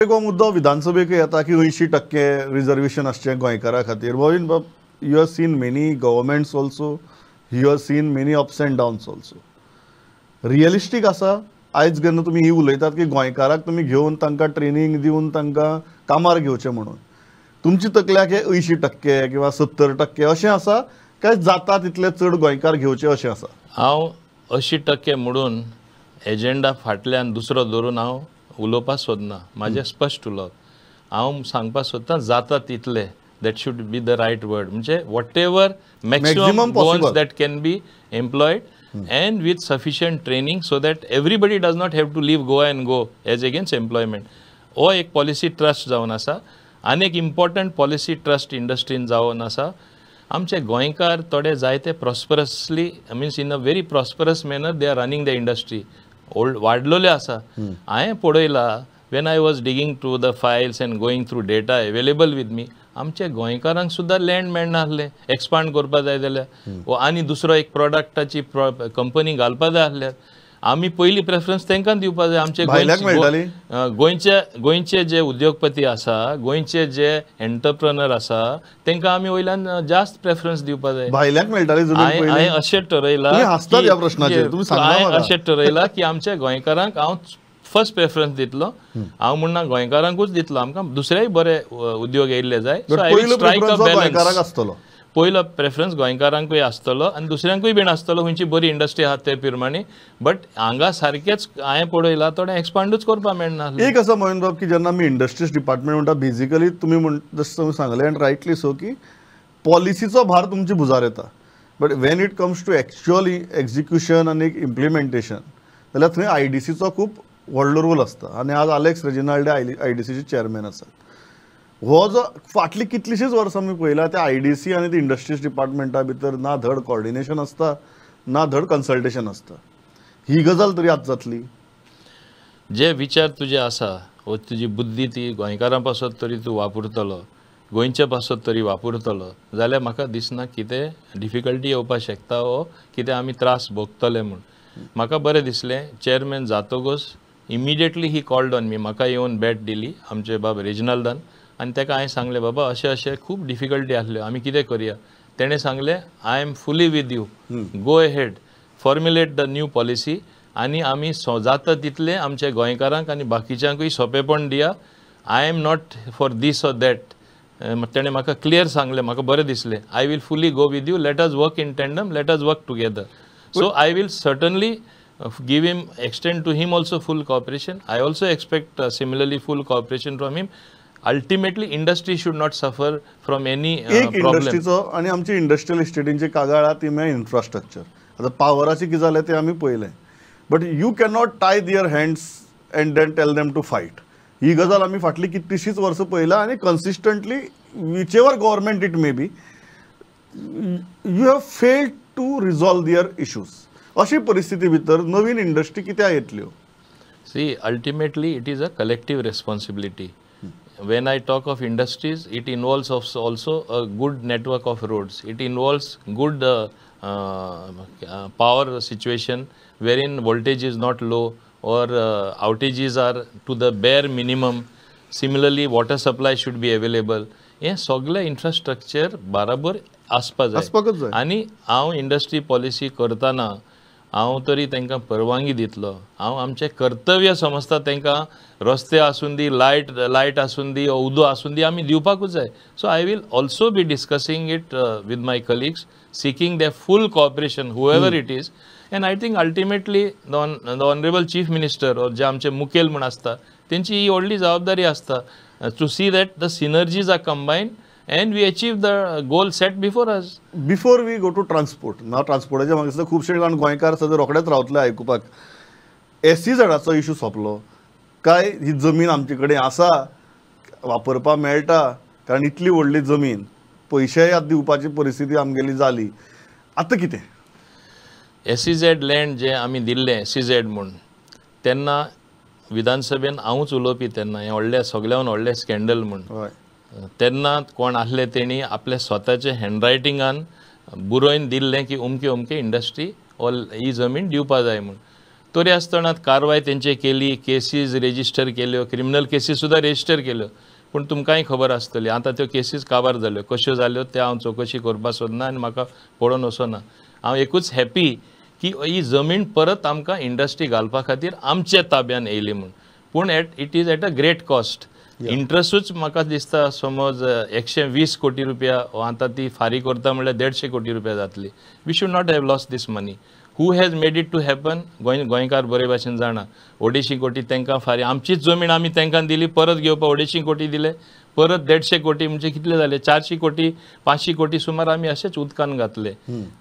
हो मुद्दो विधानसभेक येता की 80% रिजर्वेशन आसचें गोंयकारा खातीर. मोहीन बाब, you have seen many governments also, you have seen many ups and downs also. Realistic आसा आयज जेन्ना तुमी ही उलयतात की गोंयकाराक तुमी घेवन तांकां ट्रेनींग दिवन तांकां कामार घेवचें म्हणून, तुमची तकल्याक हे 80% किंवा 70% अशें आसा काय जाता तितले चड गोंयकार घेवचे अशें आसा? हांव 80% म्हणून एजेंडा फाटल्यान दुसरो धरून हांव उलोवपाक सोदना. म्हाजें स्पश्ट उलोवप, हांव सांगपाक सोदता जाता तितले, that should be the right word, म्हणजे whatever maximum Goans that can be employed and with sufficient training so that everybody does not have to leave Goa and go as against employment. हो एक policy trust जावन आसा. आनी एक important policy trust इंडस्ट्रीन जावन आसा. आमचे गोंयकार थोडे जायते prosperously, means in a very prosperous manner they are running the industry. Old वाडलेले आसा. हांवें पळयला, when I was digging through the files and going through data available with me, आमच्या गोंयकारांक सुद्दां लँड मेळनासलें एक्सपांड करपा जाय जाल्यार, आनी दुसरो एक प्रॉडक्टाची कंपनी घालपा जाय आसल्यार आमी पयली प्रेफरन्स तांकां दिवपा जाय. आमचे गोंयचे जे उद्योगपती आसा, गोंयचे जे एंटरप्रेनर आसा, तांकां आमी वयल्यान जास्त प्रेफरन्स दिवपा जाय. हांवें अशें ठरयलां, हांवें अशें ठरयलां की आमच्या गोंयकारांक हांव फर्स्ट प्रेफरन्स दितलो. हांव म्हणना गोंयकारांकूच दितलो, आमकां दुसरेय बरे उद्योग येयल्ले जाय. So I will strike a balance. पयलो प्रेफरन्स गोंयकारांकूय आसतलो आनी दुसऱ्यांकूय बीन आसतलो, खंयची बरी इंडस्ट्री आसा ते प्रमाणे. बट हांगा सारकेंच हांवें पळयलां थोडें एक्सपांडूच करपाक मेळना. एक आसा मोहीन बाब की जेन्ना आमी इंडस्ट्रीज डिपार्टमेंट म्हणटा, बेजिकली तुमी म्हण जशें तुमी सांगलें आनी रायटली सो की पॉलिसीचो भार तुमच्या भुजार येता, but when it comes to actually execution आनी इम्प्लिमेंटेशन जाल्यार थंय आयडीसीचो खूब व्हडलो रोल आसता. आनी आज आलेक्स रेजिनाल्ड आयडीसीचे चेअरमॅन आसात. हो जो फाटली कितलीशीच वर्सां आमी पळयला त्या आयडीसी आनी ते इंडस्ट्रीज डिपार्टमेंटा भितर ना धड कॉर्डिनेशन आसता ना धड कन्सल्टेशन आसता. ही गजाल तरी आतां जातली? जे विचार तुजे आसा वो तुजी बुद्धी ती गोंयकारां पासत तरी तूं वापरतलो, गोंयचे पासत तरी वापरतलो जाल्यार म्हाका दिसना कितें डिफिकल्टी येवपाक शकता वो कितें आमी त्रास भोगतले म्हूण. म्हाका बरें दिसलें चेअरमॅन जातकूच immediately he called on me, म्हाका येवन भेट दिली आमचे बाब रेजिनाल्दान, आनी ताका हांवें सांगलें बाबा अशें अशें खूब डिफिकल्टी आसल्यो, आमी कितें करया. तेणें सांगलें I am fully with you, go ahead, formulate the new policy, आनी आमी जाता तितलें आमच्या गोंयकारांक आनी बाकीच्यांकूय सोंपेपण दिया. I am not for this or that. तेणें म्हाका क्लियर सांगलें, म्हाका बरें दिसलें. I will fully go with you, let us work in tandem, let us work together. So I will certainly give him, extend to him also full cooperation. I also expect similarly full cooperation from him. Ultimately industry should not suffer from any एक इंडस्ट्रीचो आनी आमची industrial इस्टेटींची कागाळ आहा ती म्हळ्यार infrastructure. आतां पावराचें कितें जालें तें आमी पळयलें, but you cannot tie their hands and then tell them to fight. ही गजाल आमी फाटलीं कितलीशींच वर्सां पळयला आनी consistently whichever government it may be, you have failed to resolve their issues. अशी परिस्थिती भितर नवीन इंडस्ट्री कित्याक येतल्यो? See, ultimately it is a collective responsibility. When I talk of industries, it involves also a good network of roads. It involves good power situation wherein voltage is not low or outages are to the bare minimum. Similarly, water supply should be available. हें सगळें infrastructure बराबर आसपा जाय. आनी हांव industry policy करतना हांव तरी तांकां परवानगी दितलो. हांव आमचें कर्तव्य समजता तांकां रस्ते आसूं दी, लायट आसूं दी, उदक आसूं दी, आमी दिवपाकूच जाय. So I will also be discussing it with my colleagues, seeking the full cooperation whoever it is. And I think ultimately the honourable chief minister or जे आमचे मुखेल म्हूण आसता तेंची ही व्हडली जबाबदारी आसता to see that the synergies are combined and we achieve the goal set before us. Before we go to transport, ना ट्रान्सपोर्टाच्या म्हाका दिसता खुबशे जाण गोंयकार सद्या रोखडेच रावतले आयकुपाक. एसईझेडाचो इशू सोंपलो काय? ही जमीन आमचे कडेन आसा, वापरपाक मेळटा, कारण इतली व्हडली जमीन, पयशेय आतां दिवपाची परिस्थिती आमगेली जाली, आतां कितें? एसईझेड लँड जें आमी दिल्लें एसईझेड म्हूण, तेन्ना विधानसभेन हांवूच उलोवपी तेन्ना हें व्हडलें सगळ्यान व्हडलें स्कँडल म्हूण. तेन्ना कोण आसले तेणी आपल्या स्वताचे हँडरायटिंगान बरोवन दिल्लें की अमके अमके इंडस्ट्री वो ही जमीन दिवपा जाय म्हूण. तरी आसतना कारवाय तेंचे केली, केसीज रेजिस्टर केल्यो, क्रिमिनल केसीस सुद्दां रेजिस्टर केल्यो. पूण तुमकांय खबर आसतली आतां त्यो केसीस काबार जाल्यो, कश्यो जाल्यो त्यो हांव चवकशी करपाक सोदना आनी म्हाका पळोवन वचना. हांव एकूच हॅपी की ही जमीन परत आमकां इंडस्ट्री घालपा खातीर आमच्या ताब्यान येयली म्हूण. पूण at it is at a great cost. इंट्रस्टूच म्हाका दिसता समज 120 कोटी रुपया आतां ती फारीक करता म्हणल्यार 150 कोटी रुपया जातली. We should not have lost this money. Who has made it to happen गोंयकार बरे भाशेन जाणा. 250 कोटी तांकां फारीक, आमचीच जमीन आमी तांकां दिली, परत घेवपाक 250 कोटी दिले, परत 150 कोटी म्हणजे कितले जाले, 400 कोटी 500 कोटी सुमार आमी अशेच उदकान घातले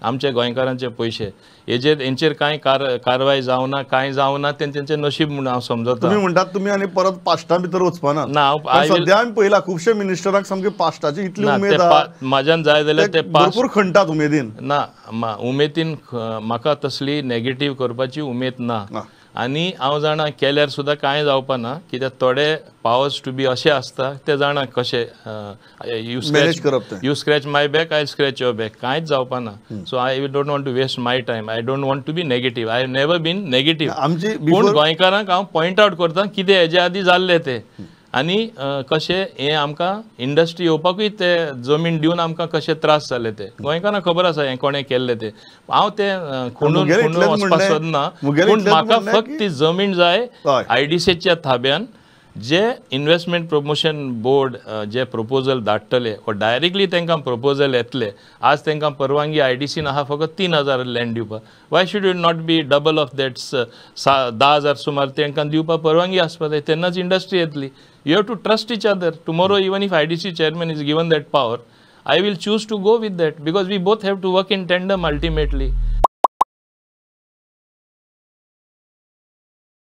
आमच्या गोंयकारांचे पयशे. हेजेर हेंचेर कांय कारवाय जावना, कांय जावना, तेंचें नशीब म्हणून हांव समजता. तुमी म्हणटात तुमी आनी परत पाश्टा भितर वचपाना. ना, सद्या आमी पळयला खुबशे मिनिस्टरांक सामकी पाश्टाची इतली उमेद, म्हाज्यान जाय जाल्यार ते भरपूर खणटात उमेदीन. ना, उमेदीन म्हाका तसली नेगेटीव करपाची उमेद ना. आनी हांव जाणा केल्यार सुद्दां कांय जावपा ना, कित्याक थोडे पावर्स टू बी अशें आसता ते जाणा कशें you manage करप तें. You scratch my back, I scratch your back, कांयच जावपा ना. So I don't want to waste my time, I don't want to be negative, I have never been negative. पूण गोंयकारांक हांव पॉयंट आवट करता कितें हेजे आदीं जाल्लें तें आनी कशें हें आमकां इंडस्ट्री येवपाकूय ते जमीन दिवन आमकां कशें त्रास जाले ते गोंयकारांक खबर आसा हें कोणें केल्लें तें. हांव तें खुणून खुणून वचपाक सोदना, पूण म्हाका फक्त ती जमीन जाय आयडीसीच्या ताब्यान. जे इन्वेस्टमेंट प्रमोशन बोर्ड जे प्रपोजल धाडटले वा डायरेक्टली तांकां प्रपोजल येतले, आज तांकां परवानगी आयडीसीन आहा फकत 3,000 लँड दिवपाक. Why should it not be double of that, 10,000 सुमार तांकां दिवपाक परवानगी आसपाक जाय, तेन्नाच इंडस्ट्री येतली. You have to trust each other. Tomorrow even if IDC chairman is given that power, I will choose to go with that because we both have to work in tandem ultimately.